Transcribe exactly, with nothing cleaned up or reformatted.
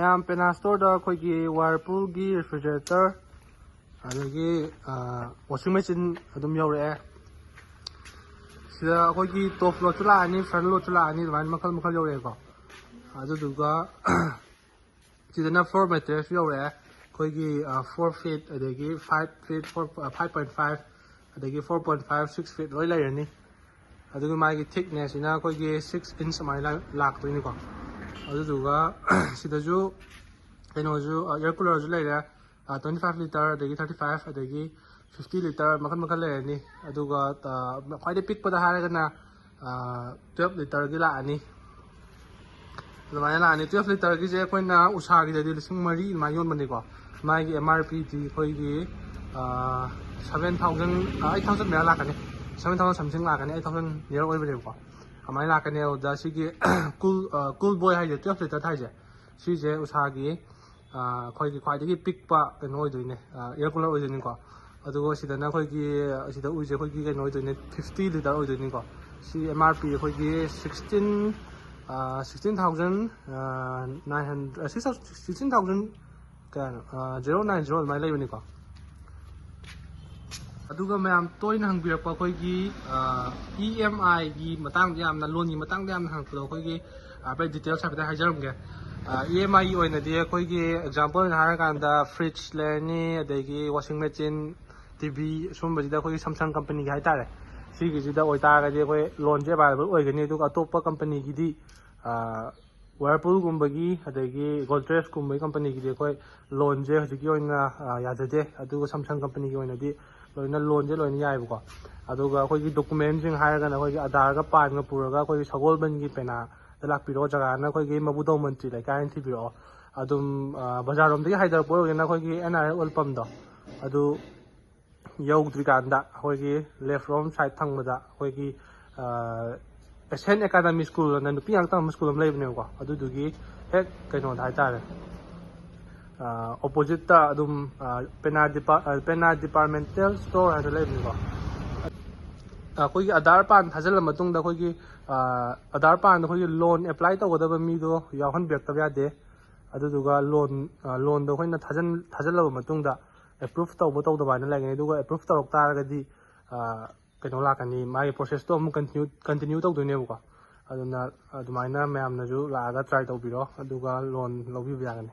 ꯃꯌꯥꯝ, ꯄꯦꯅꯥ ꯁ꯭ꯇꯣꯔꯗ ꯑꯩꯈꯣꯏꯒꯤ ꯋꯥꯔꯄꯨꯜꯒꯤ ꯔꯦꯐ꯭ꯔꯤꯖꯔꯦꯇꯔ, ꯑꯗꯒꯤ ꯋꯥꯁꯤꯡ ꯃꯦꯆꯤꯟ ꯑꯗꯨꯝ ꯌꯧꯔꯛꯑꯦ꯫ ꯁꯤꯗ ꯑꯩꯈꯣꯏꯒꯤ ꯇꯣꯞ ꯂꯣꯗꯁꯨ ꯂꯥꯛꯑꯅꯤ, ꯐ꯭ꯔꯟ ꯂꯣꯗꯁꯨ ꯂꯥꯛꯑꯅꯤ, ꯑꯗꯨꯃꯥꯏꯅ ꯃꯈꯜ ꯃꯈꯜ ꯌꯧꯔꯛꯑꯦꯀꯣ꯫ ꯑꯗꯨꯗꯨꯒ ꯁꯤꯗꯅ ꯐ꯭ꯂꯣꯔ ꯃꯦꯇ꯭ꯔꯦꯁꯁꯨ ꯌꯧꯔꯛꯑꯦ꯫ ꯑꯩꯈꯣꯏꯒꯤ ꯐꯣꯔ ꯐꯤꯠ, ꯑꯗꯒꯤ five feet, four, five point five, ꯑꯗꯒꯤ four point five, six feet ꯂꯣꯏ ꯂꯩꯔꯅꯤ꯫ ꯑꯗꯨꯒꯤ ꯃꯥꯒꯤ ꯊꯤꯛꯅꯦꯁꯁꯤꯅ ꯑꯩꯈꯣꯏꯒꯤ ꯁꯤꯛꯁ ꯏꯟꯆ ꯑꯗꯨꯃꯥꯏꯅ ꯂꯥꯛꯇꯣꯏꯅꯤꯀꯣ꯫ ꯑꯗꯨꯗꯨꯒ ꯁꯤꯗꯁꯨ ꯀꯩꯅꯣꯁꯨ, ꯏꯌꯔ ꯀꯨꯂꯔꯁꯨ ꯂꯩꯔꯦ, ꯇ꯭ꯋꯦꯟꯇꯤ ꯐꯥꯏꯚ ꯂꯤꯇꯔ, ꯑꯗꯒꯤ ꯊꯥꯔꯇꯤ ꯐꯥꯏꯚ, ꯑꯗꯒꯤ ꯐꯤꯐꯇꯤ ꯂꯤꯇꯔ, ꯃꯈꯜ ꯃꯈꯜ ꯂꯩꯔꯅꯤ꯫ ꯑꯗꯨꯒ ꯈ꯭ꯋꯥꯏꯗꯩ ꯄꯤꯛꯄꯗ ꯍꯥꯏꯔꯒꯅ ꯇ꯭ꯋꯦꯜꯐ ꯂꯤꯇꯔꯒꯤ ꯂꯥꯛꯑꯅꯤ꯫ ꯑꯗꯨꯃꯥꯏꯅ ꯂꯥꯛꯑꯅꯤ꯫ ꯇ꯭ꯋꯦꯜꯐ ꯂꯤꯇꯔꯒꯤꯁꯦ ꯑꯩꯈꯣꯏꯅ ꯎꯁꯥꯒꯤꯗꯗꯤ ꯂꯤꯁꯤꯡ ꯃꯔꯤ ꯑꯗꯨꯃꯥꯏꯅ ꯌꯣꯟꯕꯅꯤꯀꯣ꯫ ꯃꯥꯒꯤ ꯑꯦꯝ ꯑꯥꯔ ꯄꯤꯗꯤ ꯑꯩꯈꯣꯏꯒꯤ ꯁꯚꯦꯟ ꯊꯥꯎꯖꯟ, ꯑꯩꯠ ꯊꯥꯎꯖꯟ ꯃꯌꯥ ꯂꯥꯛꯀꯅꯤ꯫ ꯁꯚꯦꯟ ꯊꯥꯎꯖꯟ ꯁꯝꯊꯤꯡ ꯂꯥꯛꯀꯅꯤ, ꯑꯩꯠ ꯊꯥꯎꯖꯟ ꯅꯤꯌꯔ ꯑꯣꯏꯕꯅꯦꯕꯀꯣ꯫ ꯑꯗꯨꯃꯥꯏꯅ ꯂꯥꯛꯀꯅꯤ꯫ ꯑꯗꯨꯗ ꯁꯤꯒꯤ ꯀꯨꯜ, ꯀꯨꯜ ꯕꯣꯏ ꯍꯥꯏꯁꯦ, ꯇ꯭ꯋꯦꯜꯐ ꯂꯤꯇꯔ ꯍꯥꯏꯁꯦ, ꯁꯤꯁꯦ ꯎꯁꯥꯒꯤ ꯑꯩꯈꯣꯏꯒꯤ ꯈ꯭ꯋꯥꯏꯗꯒꯤ ꯄꯤꯛꯄ ꯀꯩꯅꯣ ꯑꯣꯏꯗꯣꯏꯅꯦ, ꯏꯌꯔ ꯀꯨꯂꯔ ꯑꯣꯏꯗꯣꯏꯅꯤꯀꯣ꯫ ꯑꯗꯨꯒ ꯁꯤꯗꯅ ꯑꯩꯈꯣꯏꯒꯤ, ꯁꯤꯗ ꯎꯔꯤꯁꯦ ꯑꯩꯈꯣꯏꯒꯤ ꯀꯩꯅꯣ ꯑꯣꯏꯗꯣꯏꯅꯦ, ꯐꯤꯐꯇꯤ ꯂꯤꯇꯔ ꯑꯣꯏꯗꯣꯏꯅꯤꯀꯣ꯫ ꯁꯤ ꯑꯦꯝ ꯑꯥꯔ ꯄꯤ ꯑꯩꯈꯣꯏꯒꯤ sixteen, sixteen thousand nine hundred, sixteen thousand ꯀꯌꯥꯅꯣ, ꯖꯦꯔꯣ ꯅꯥꯏꯟ ꯖꯦꯔꯣ ꯑꯗꯨꯃꯥꯏꯅ ꯂꯩꯕꯅꯤꯀꯣ꯫ ꯑꯗꯨꯒ ꯃꯌꯥꯝ ꯇꯣꯏꯅ ꯍꯪꯕꯤꯔꯛꯄ ꯑꯩꯈꯣꯏꯒꯤ ꯏ ꯑꯦꯝ ꯑꯥꯏꯒꯤ ꯃꯇꯥꯡꯗ, ꯌꯥꯝꯅ ꯂꯣꯟꯒꯤ ꯃꯇꯥꯡꯗ ꯌꯥꯝꯅ ꯍꯪꯉꯛꯄꯗꯣ, ꯑꯩꯈꯣꯏꯒꯤ ꯍꯥꯏꯐꯦꯠ ꯗꯤꯇꯦꯜꯁ ꯍꯥꯏꯐꯦꯠ ꯍꯥꯏꯖꯔꯝꯒꯦ꯫ ꯏ ꯑꯦꯝ ꯑꯥꯏꯒꯤ ꯑꯣꯏꯅꯗꯤ ꯑꯩꯈꯣꯏꯒꯤ ꯑꯦꯛꯖꯥꯝꯄꯜ ꯑꯣꯏꯅ ꯍꯥꯏꯔꯀꯥꯟꯗ ꯐ꯭ꯔꯤꯖ ꯂꯩꯔꯅꯤ, ꯑꯗꯒꯤ ꯋꯥꯁꯤꯡ ꯃꯦꯆꯤꯟ, ꯇꯤ ꯚꯤ, ꯁꯨꯝꯕꯁꯤꯗ ꯑꯩꯈꯣꯏꯒꯤ ꯁꯝꯁꯪ ꯀꯝꯄꯅꯤꯒꯤ ꯍꯥꯏꯇꯥꯔꯦ, ꯁꯤꯒꯤꯁꯤꯗ ꯑꯣꯏꯇꯥꯔꯒꯗꯤ ꯑꯩꯈꯣꯏ ꯂꯣꯟꯁꯦ ꯑꯦꯕꯥꯏꯂꯦꯕꯜ ꯑꯣꯏꯒꯅꯤ꯫ ꯑꯗꯨꯒ ꯑꯇꯣꯞꯄ ꯀꯝꯄꯅꯤꯒꯤꯗꯤ, ꯋꯥꯔꯄꯨꯜꯒꯨꯝꯕꯒꯤ, ꯑꯗꯒꯤ ꯒꯣꯗ꯭ꯔꯦꯖꯀꯨꯝꯕꯒꯤ ꯀꯝꯄꯅꯤꯒꯤꯗꯤ ꯑꯩꯈꯣꯏ ꯂꯣꯟꯁꯦ ꯍꯧꯖꯤꯛꯀꯤ ꯑꯣꯏꯅ ꯌꯥꯖꯗꯦ꯫ ꯑꯗꯨꯒ ꯁꯝꯁꯪ ꯀꯝꯄꯅꯤꯒꯤ ꯑꯣꯏꯅꯗꯤ ꯂꯣꯏꯅ ꯂꯣꯟꯁꯦ ꯂꯣꯏꯅ ꯌꯥꯏꯕꯀꯣ꯫ ꯑꯗꯨꯒ ꯑꯩꯈꯣꯏꯒꯤ ꯗꯣꯀꯨꯃꯦꯟꯁꯤꯡ ꯍꯥꯏꯔꯒꯅ ꯑꯩꯈꯣꯏꯒꯤ ꯑꯙꯥꯔꯒ ꯄꯥꯟꯒ ꯄꯨꯔꯒ ꯑꯩꯈꯣꯏꯒꯤ ꯁꯒꯣꯜꯕꯟꯒꯤ ꯄꯦꯅꯥꯗ ꯂꯥꯛꯄꯤꯔꯣ, ꯖꯒꯥꯅ ꯑꯩꯈꯣꯏꯒꯤ ꯃꯕꯨꯗꯧ ꯃꯟꯇ꯭ꯔꯤ ꯂꯩꯀꯥꯏ ꯍꯥꯏꯅ ꯊꯤꯕꯤꯔꯛꯑꯣ꯫ ꯑꯗꯨꯝ ꯕꯖꯥꯔꯔꯣꯝꯗꯒꯤ ꯍꯥꯏꯊꯔꯛꯄ ꯑꯣꯏꯔꯒꯅ ꯑꯩꯈꯣꯏꯒꯤ ꯑꯦꯟ ꯑꯥꯔ ꯑꯦꯜ ꯑꯣꯜꯐꯝꯗꯣ ꯑꯗꯨ ꯌꯧꯗ꯭ꯔꯤꯀꯥꯟꯗ ꯑꯩꯈꯣꯏꯒꯤ ꯂꯦꯐ ꯔꯣꯝ ꯁꯥꯏꯠ ꯊꯪꯕꯗ ꯑꯩꯈꯣꯏꯒꯤ ꯑꯦꯁꯤꯌꯥꯟ ꯑꯦꯀꯥꯗꯃꯤ ꯁ꯭ꯀꯨꯜ ꯑꯅ ꯅꯨꯄꯤ ꯉꯥꯛꯇ ꯇꯝꯕ ꯁ꯭ꯀꯨꯜ ꯑꯃ ꯂꯩꯕꯅꯦꯕꯀꯣ꯫ ꯑꯗꯨꯗꯨꯒꯤ ꯍꯦꯛ ꯀꯩꯅꯣꯗ ꯍꯥꯏꯇꯥꯔꯦ, ꯑꯣꯄꯣꯖꯤꯠꯇ ꯑꯗꯨꯝ ꯄꯦꯅꯥ ꯗꯤꯄꯥ-, ꯄꯦꯅꯥ ꯗꯤꯄꯥꯔꯠꯃꯦꯟꯇꯦꯜ ꯁ꯭ꯇꯣꯔ ꯍꯥꯏꯅ ꯂꯩꯕꯅꯤꯀꯣ꯫ ꯑꯩꯈꯣꯏꯒꯤ ꯑꯙꯥꯔ ꯄꯥꯟ ꯊꯥꯖꯤꯜꯂ ꯃꯇꯨꯡꯗ ꯑꯩꯈꯣꯏꯒꯤ ꯑꯙꯥꯔ ꯄꯥꯟꯗ ꯑꯩꯈꯣꯏꯒꯤ ꯂꯣꯟ ꯑꯦꯄ꯭ꯂꯥꯏ ꯇꯧꯒꯗꯕ ꯃꯤꯗꯣ ꯌꯥꯎꯍꯟꯕꯤꯔꯛꯇꯕ ꯌꯥꯗꯦ꯫ ꯑꯗꯨꯗꯨꯒ ꯂꯣꯟ ꯂꯣꯟꯗꯣ ꯑꯩꯈꯣꯏꯅ ꯊꯥꯖꯟ ꯊꯥꯖꯜꯂꯕ ꯃꯇꯨꯡꯗ ꯑꯦꯄ꯭ꯔꯨꯞ ꯇꯧꯕ ꯇꯧꯗꯕ ꯍꯥꯏꯅ ꯂꯩꯒꯅꯤ꯫ ꯑꯗꯨꯒ ꯑꯦꯄ꯭ꯔꯨꯞ ꯇꯧꯔꯛ ꯇꯥꯔꯒꯗꯤ ꯀꯩꯅꯣ ꯂꯥꯛꯀꯅꯤ, ꯃꯥꯒꯤ ꯄ꯭ꯔꯣꯁꯦꯁꯇꯣ ꯑꯃꯨꯛ ꯀꯟꯇꯤꯅ꯭ꯌꯨ ꯀꯟꯇꯤꯅ꯭ꯌꯨ ꯇꯧꯗꯣꯏꯅꯦꯕꯀꯣ꯫ ꯑꯗꯨꯅ ꯑꯗꯨꯃꯥꯏꯅ ꯃꯌꯥꯝꯅꯁꯨ ꯂꯥꯛꯑꯒ ꯇ꯭ꯔꯥꯏ ꯇꯧꯕꯤꯔꯣ, ꯑꯗꯨꯒ ꯂꯣꯟ ꯂꯧꯕꯤꯕ ꯌꯥꯒꯅꯤ꯫